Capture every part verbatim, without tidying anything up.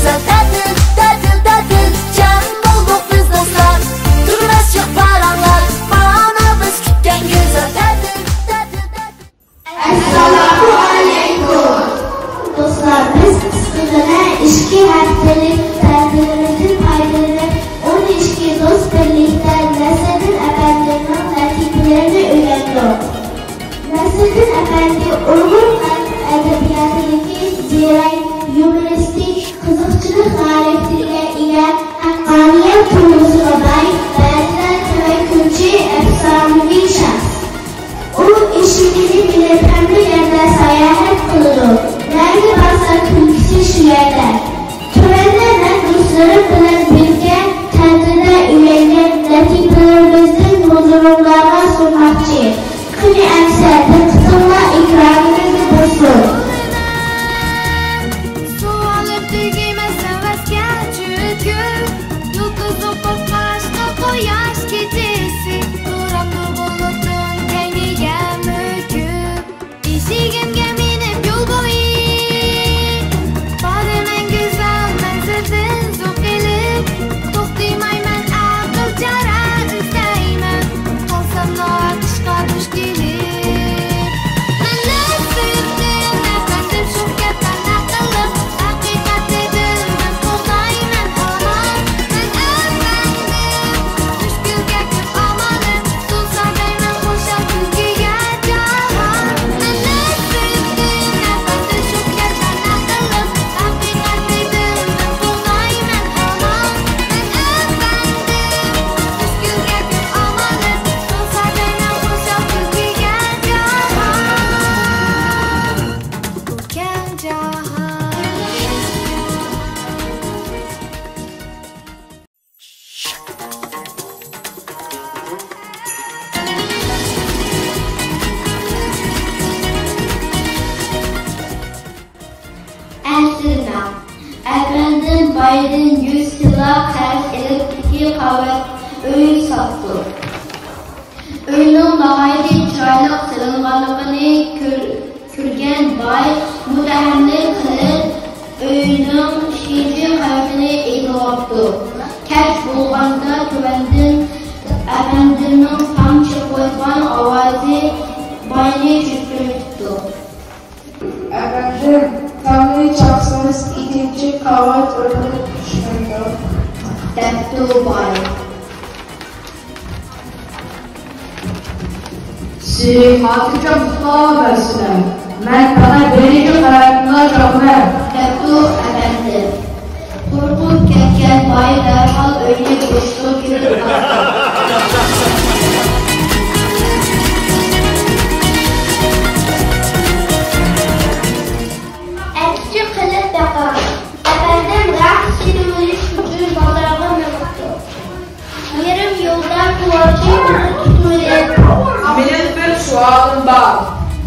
تەتىل، تەتىل، تەتىل، جەم بولدۇق بىز دوستلار. تۈگىمەس شىخ پاراڭلار، مانا بىز كۈتكەن گۈزەل تەتىل، تەتىل، تەتىل. ئەسسالامۇ ئەلەيكۇم. دوستلار، بىز قىسقىغىنە ئىككى ھەپتىلىك تەتىلىمىزدىن پايدىلىنىپ، ئون ئىككى دوست بىرلىكتە نەسىردىن ئەپەندىمنىڭ لەتىپىلىرىنى ئۆگەندۇق. نەسىردىن ئەپەندى ئۇيغۇر خەلق ئەدەبىياتىدىكى زىرەك، يۇمۇرىستىك، قىزىقچىلىق خاراكتېرىگە ئىگە، ھەققانىيەت تۇيغۇسىغا باي، بەزىدە تەۋەككۈلچى، ئەپسانىۋى شەخس. ئۇ ئېشىكىنى بىلىپ ھەممە يەردە ساياھەت قىلىدۇ. نەگە بارسا كۈلكىسى شۇ يەردە. تۆۋەندە مەن دوستلىرىم بىلەن بىرگە تەتىلدە ئۆگەنگەن لەتىپىلىرىمىزدىن ھۇزۇرۇڭلارغا سۇنماقچى. قېنى ئەمسە دىققىتىڭلار ئېكرانىمىزدا بولسۇن. سۇ ئالىپ تۈگىمەس ھەۋەسكە چۆكۈپ، يۇلتۇزلۇق قوشقاچقا قۇياش كېچىسى، تۇرامدۇ بۇلۇتنىڭ كەينىگە مۆكۈپ. ئېشىكىمگە مىنىپ يول بويى، بارىمەن گۈزەل مەنزىلدىن زوق ئېلىپ، توختىمايمەن ئەقىل چارە ئىزدەيمەن، قالساملا قىشقا دۇچ كېلىپ. مەنمۇ سۆيۈندۈم ئەپەندىم شۇ گەپلەرنى قىلىپ، ھەقىقەتنى بىلدىم قوغدايمەن ھامان. مەن ئەپەندىم مۈشكۈلگە كۆپ ئامالىم، تولسا دەيمەن خۇشال كۈلكىگە جاھان. مەنمۇ سۆيۈندۈم ئەپەندىم شۇ گەپلەرنى قىلىپ، ھەقىقەتنى بىلدىم قوغدايمەن ھامان. مەن ئەپەندىم مۈشكۈلگە كۆپ ئامالىم، تولسا دەيمەن خۇشال كۈلكىگە جاھان. بۇ كەڭ جاھان. ئەسلىمە. ئەپەندىم بايدىن يۈز تىلا قەرز ئېلىپ، ئىككى قاۋات ئۆي ساتتۇق. ئۆينىڭ ناھايىتى چىرايلىق سېلىنغانلىقىنى كۆر-، كۆرگەن باي مۇتتەھەملىك قىلىپ، ئۆينىڭ ئىككىنچى قەۋىتىنى ئىگىلەپتۇ. كەچ بولغاندا تۆۋەندىن ئەپەندىمنىڭ تام چېقىۋاتقان ئاۋازى باينى چۆكتۈرۈۋېتىپتۇ. ئەپەندىم، تامنى چاقسىڭىز، ئىككىنچى قاۋات ئۆرۈلۈپ چۈشمەيدۇ، دەپتۇ باي. سىلى خاتىرجەم ئۇخلاۋەرسىلەر، مەن پەقەت بىرىنچى قەۋەتنىلا چاقىمەن، دەپتۇ ئەپەندىم. قورقۇپ كەتكەن باي دەرھال ئۆينى بوشىتىپ كىرىپ باقتى. ئەكسىچە قىلىپ بېقىڭ. ئەپەندىم رەخت سېتىۋېلىش ئۈچۈن بازارغا مېڭىپتۇ. يېرىم يولدا پۇلاچى ئۇنى تۇتۇۋېلىپ، مېنىڭ بىر سوئالىم بار،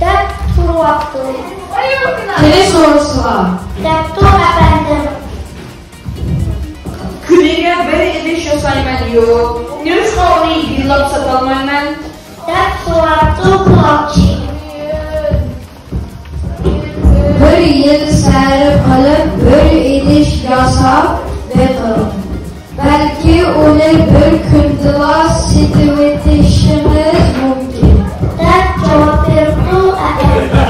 دەپ سوراپتۇ. قېنى سورىسىلا، دەپتۇ ئەپەندىم. كۈنىگە بىر ئىدىش ياسايمەن-يۇ، نېمىشقا ئۇنى يىللاپ ساتالمايمەن؟ دەپ سوراپتۇ پۇلاچى. بىر يىل سەۋر قىلىپ، بىر ئىدىش ياساپ بېقىڭ. بەلكى ئۇنى بىر كۈندىلا سېتىۋېتىشىڭىز مۇمكىن، دەپ جاۋاب بېرىپتۇ ئەپەندىم.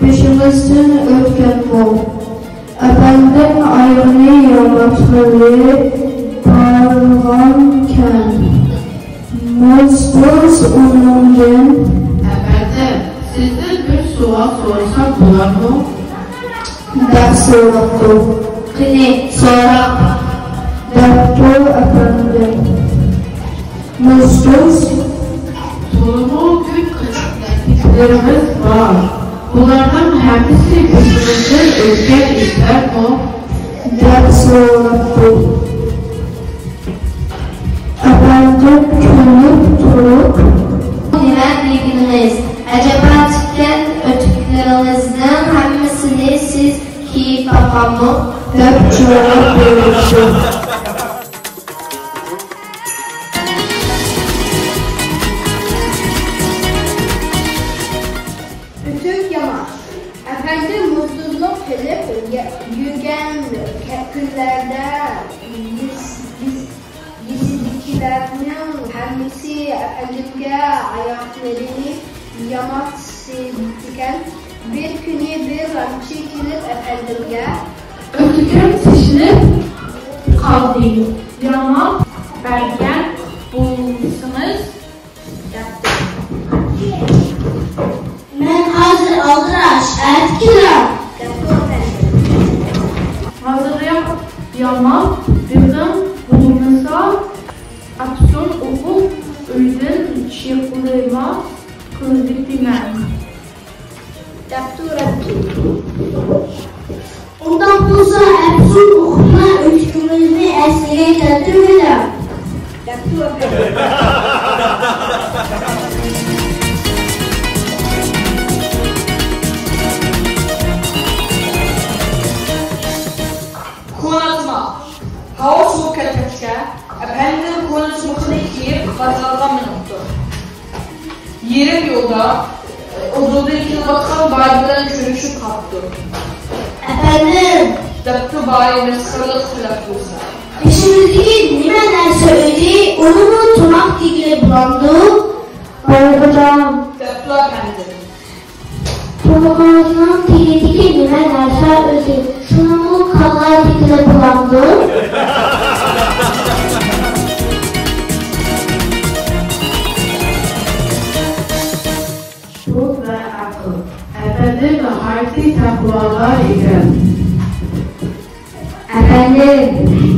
بېشىڭىزدىن ئۆتكەنمۇ؟ ئەپەندىم ئايىغىنى ياماتلاپ بارغانىكەن. مۇزدۇز ئۇنىڭدىن، ئەپەندىم، سىزدىن بىر سوئال سورىسام بولارمۇ؟ دەپ سوراپتۇ. قېنى، سورا، دەپتۇ ئەپەندىم. مۇزدۇز، تولىمۇ كۆپ قىزىق لەتىپىلىرىمىز بار. بۇلارنىڭ ھەممىسى بېشىڭىزدىن ئۆتكەن ئىشلارمۇ؟ دەپ سوراپتۇ. ئەپەندىم كۈلۈپ تۇرۇپ، نېمە دېگىنىڭىز؟ ئەجەبا، تىككەن ئۆتۈكلىرىڭىزنىڭ ھەممىسىنى سىز كىيىپ باقامۇ؟ دەپ جاۋاب بېرىپتۇ. ھەممىسى ئەپەندىمگە ئاياغلىرىنى ياماپ سېلىپتىكەن. بىر كۈنى بىر غەمچى كېلىپ ئەپەندىمگە، ئۆتۈكۈم تېشىلىپ قالدى، ياماپ بەرگەن بولسىڭىز، دەپتۇ. مەن ھازىر ئالدىراش، ئەتە كېلەم، دەپتۇ ئەپەندىم. ھازىرراق ياماپ بېقىڭ، بولمىسا ئەپسۇن ئوقۇپ ئۆيدىن چېقىلما قىلىۋېتىمەن، دەپتۇ رەببىم. ئۇنداق بولسا ئەپسۇن ئوقۇپلا ئۆتۈكىمىزنى ئەسلىگە كەلتۈرۈۋېلىڭ، دەپتۇ ئەپەندىم. كونا تۇماق. ھاۋا سوۋۇپ كەتكەچكە، ئەپەندىم كونا تۇمىقىنى كىيىپ بازارغا مېڭىپتۇ. يېرىم يولدا ئۇدۇلدىن كېلىۋاتقان باي بىلەن كۆرۈشۈپ قاپتۇ. ئەپەندىم! دەپتۇ باي مەسخىرىلىق تەلەپپۇزدا. بېشىمىزدىكى نېمە نەرسە ئۆزى، ئۇنىمۇ تۇماق دېگىلى بولامدۇ؟ بايغىجان! دەپتۇ ئەپەندىم. تۇمىقىڭىزنىڭ تېگىدىكى نېمە نەرسە ئۆزى، شۇنىڭمۇ كاللا دېگىلى بولامدۇ؟ سوت ۋە ئەقىل. ئەپەندىم ناھايىتى تەقۋادار ئىكەن. ئەپەندىم!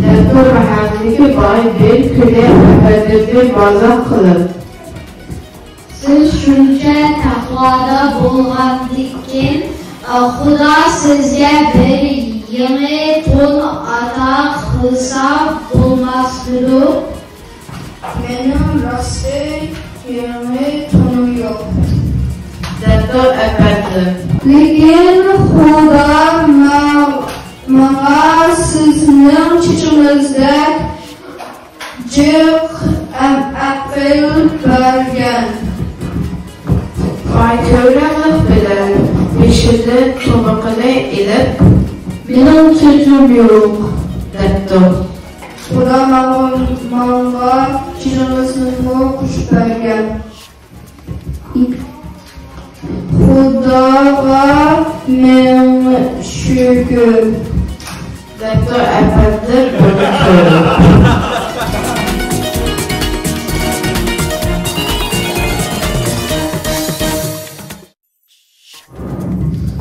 دەپتۇ مەھەللىدىكى باي بىر كۈنى ئەپەندىمنى مازاق قىلىپ. سىز شۇنچە تەقۋادار بولغاندىكىن، خۇدا سىزگە بىر يېڭى تون ئاتا قىلسا بولماسمىدۇ؟ مېنىڭ راستتىن يېڭى تونۇم يوق، دەپتۇ ئەپەندىم. لېكىن خۇدا ما-، ماڭا سىزنىڭ چېچىڭىزدەك جىق ئەم-، ئەقىل بەرگەن. باي كۆرەڭلىق بىلەن بېشىدىن تۇمىقىنى ئېلىپ، مېنىڭ چېچىم يوق، دەپتۇ. خۇدا ماڭا، ماڭا چېچىڭىزنىمۇ قوشۇپ بەرگەن. خۇداغا مىڭ شۈكۈر، دەپتۇ ئەپەندىم بۇنى كۆرۈپ.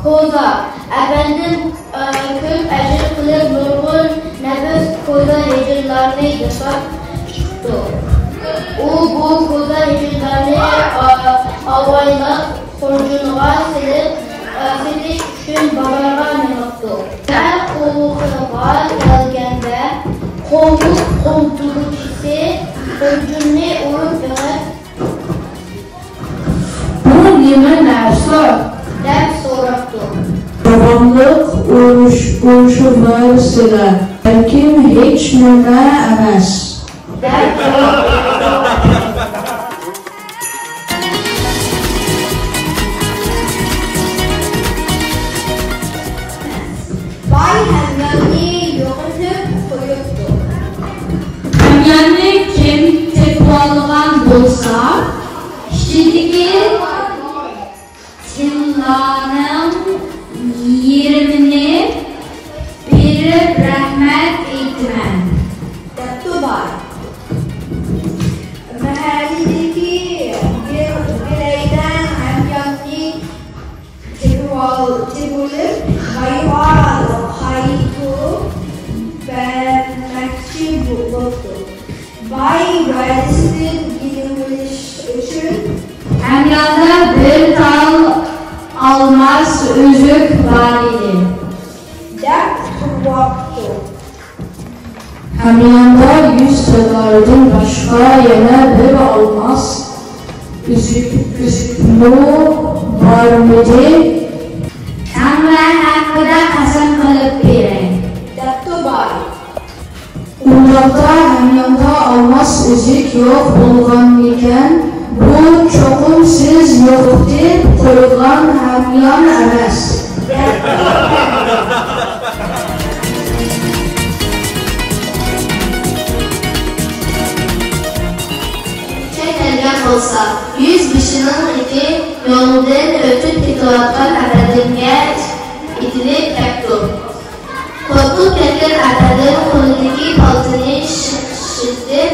كوزا. ئەپەندىم، ئە، كۆپ ئەجىر قىلىپ، نۇرغۇن نەپىس كوزا ھىجىنلارنى ياساپ چىقىپتۇ. ئۇ بۇ كوزا ھىجىنلارنى، ئە، ئاۋايلاپ خۇرجۇنغا سېلىپ، ئە، سېتىش ئۈچۈن بازارغا مېڭىپتۇ. دەل ئۇلىغا كەلگەندە، قومۇش قومچىلىقچىسى خۇرجۇننى ئۇرۇپ بېقىپ، بۇ نېمە نەرسە؟ دەپ سوراپتۇ. داۋاملىق ئۇرۇش-، ئۇرۇشۇۋەرسىلە، بەلكىم ھېچ نېمە ئەمەس. دەپ جاۋاب باي ھەمياننى يوقىتىپ قويۇپتۇ. ھەمياننى كىم تېپىۋالغان بولسا، ئىچىدىكى تىللانىڭ يېرىمىنى بېرىپ رەھمەت ئېيتىمەن، دەپتۇ باي. مەھەللىدىكى بىر، بىرەيلەن ھەمياننى تېپىۋال-، تېپىۋېلىپ، بايغا قايتۇرۇپ بەرمەكچى بو-، بوپتۇ. باي ۋەدىسىدىن يېنىۋېلىش ئۈچۈن، ھەمياندا بىر تال ئالماس ئۈزۈك بار ئىدى، دەپ تۇرۇۋاپتۇ. ھەمياندا يۈز دىناردىن باشقا يەنە بىر ئالماس ئۈزۈك، ئۈزۈكمۇ بارمىدى؟ تەڭرى ھەققىدە قەسەم قىلىپ بېرەي، دەپتۇ باي. ئۇنداقتا ھەمياندا ئالماس ئۈزۈك يوق بولغانمىكەن؟ بۇ چوقۇم سىز يوقىتىپ قويغان ھەميان ئەمەس. بولسا، يۈز بېشىنىڭ ئېتى يولدىن ئۆتۈپ كېتىۋاتقان ئەپەندىمگە ئېتىلىپ كەپتۇ. قورقۇپ كەتكەن ئەپەندىم قولىدىكى پالتىنى شىق-، شىقىتىپ،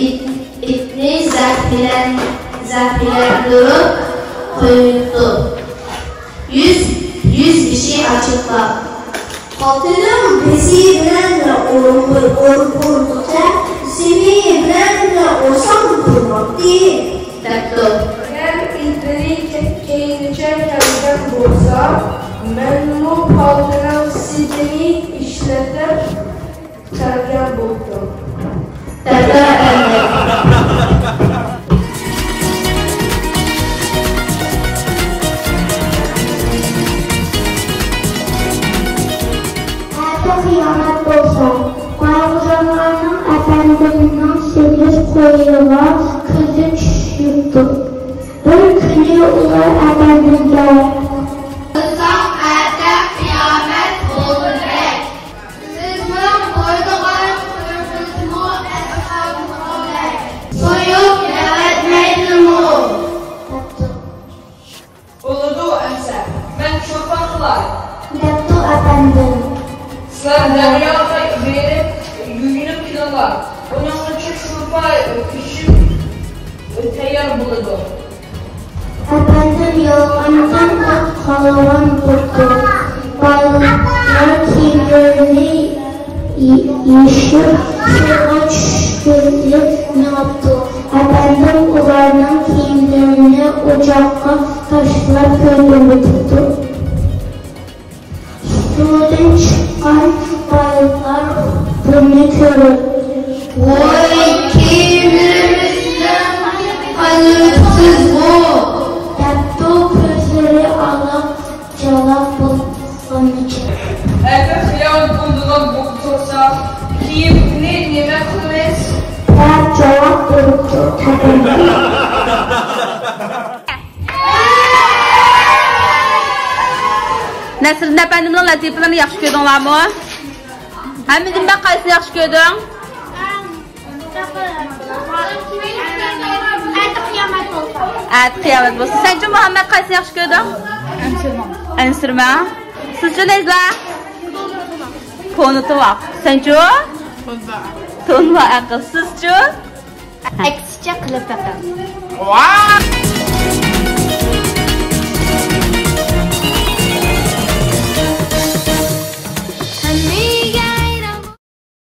ئىت-، ئىتنى زەھىرلەن-، زەھىرلەندۈرۈپ قويۇپتۇ. يۈز، يۈز بېشى ئاچچىقلاپ. پالتىنىڭ بېشى بىلەن ئۇرۇپ، ئۇرۇپ، ئۇرغۇچە، سېمى بىلەن ئۇرسام تۇرماپتۇ، دەپتۇ. ئەگەر ئىتلىرى كەينىچە كەلگەن بولسا، مەنمۇ پالتىنىڭ سېپىنى ئىشلىتىپ كەلگەن بولدۇم. دەپتۇ ئەپەندىم. ئەتە قىيامەت بولسا، بايغۇزانلارنىڭ ئەپەندىمنىڭ سېمىز قويىغا كۆزى چۈشۈپتۇ. بىر كۈنى ئۇلار ئەپەندىمگە، بىلسەڭ، ئەتە قىيامەت بولغۇدەك. سىزنىڭ قويىدىغان قويىڭىزمۇ ئەسھاب مۇھەممەد سويۇپ يەۋەتمەيدىمۇ؟ دەپتۇ. بولىدۇ ئەمسە، مەن شورپا قىلاي، دەپتۇ ئەپەندىم. سىلەر دەرياغا بېرىپ يۇيۇنۇپ كېلىڭلار، ئۇنىڭغىچە شورپا پىشىپ تەييار بولىدۇ. ئەپەندىم يالقۇنىدىن ئوت قالىۋان بوپتۇ. بالىلار كىيىملىرىنى يېشىپ، سۇغا چۈشكىلى مېڭىپتۇ. ئەپەندىم ئۇلارنىڭ كىيىملىرىنى ئوچاققا تاشلاپ كۆيدۈرۈۋېتىپتۇ. سۇدىن چىققان بالىلار بۇنى كۆرۈپ، ۋاي، كىيىملىرىمىزنى قانىۋېتىپسىزغۇ، دەپتۇ كۆزلىرى ئالا جالا بولغىنىچە. ئەگەر خىيانەت بولىدىغان بولۇپ تۇرسا، كىيىمنى نېمە قىلىمىز؟ دەپ جاۋاب بېرىپتۇ ئەپەندىم. نەسرىدىن ئەپەندىمنىڭ لەتىپىلىرىنى ياخشى كۆردۈڭلارمۇ؟ ھەممىدىن بەك قايسىنى ياخشى كۆردۈڭ؟ ئەتە قىيامەت بولسا. سەنچۇ مۇھەممەد، قايسىنى ياخشى كۆردۈڭ؟ ئەنسىرمە. سىزچۇ نەيزىلا؟ كونا توۋاق. سەنچۇ؟ تونلا ئەقىل. سىزچۇ؟ ئەكسىچە قىلىپ بېقىڭ.